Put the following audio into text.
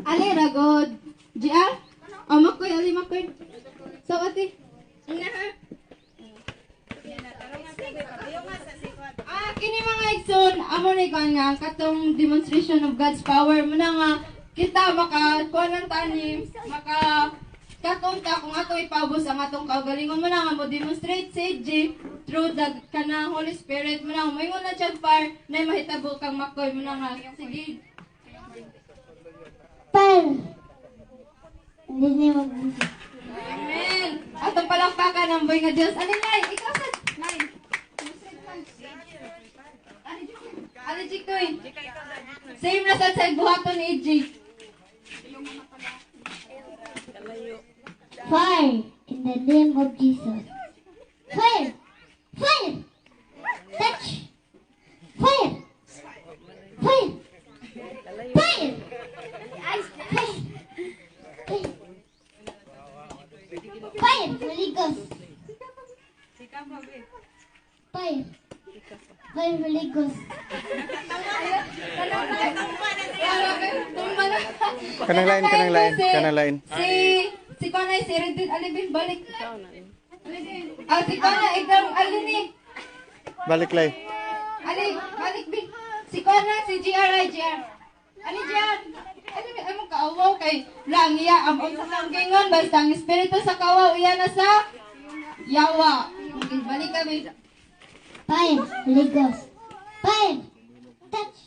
Ali ragod. GR? Oh, Makoy, ali Makoy. So, ate. Ina ha. Ah, kini mga igsoon, amo ni kuan nga katong demonstration of God's power mo na nga kita maka kuan lang tani, maka katong ta kung ato ipaubos ang atong kaugalingon mo na nga mo demonstrate si G through the kanang Holy Spirit mo na nga moingon na siya fire na mahitabo kang Makoy mo na nga sige. Fire! In the name of Jesus. Amen. Atong palakpakan ang buhay nga Dios. Ali Lai, ikaw sa Lai. Ali Jikoy. Same na sad sa buhaton ni G. Fire! In the name of Jesus. Fire! Fire! Touch! Fire! Fire! Fire! Fire! Fire! Fire! Holy Ghost! Fire! Fire, Holy Ghost! Kanang lain, kanang lain, kanang lain. Si Konay, si Redin, alibin, balik. Ah, si Konay, ikaw, alin ni. Balik lay. Ali, balik bi. Si Konay, si GR, ay GR. Ali GR. Ali, ay mo kaawaw kay lang iya ang unsa sa gingon basta ang espiritu sa kawaw iya na sa yawa. Okay, balik kami. Fire! Holy Ghost! Fire! Touch!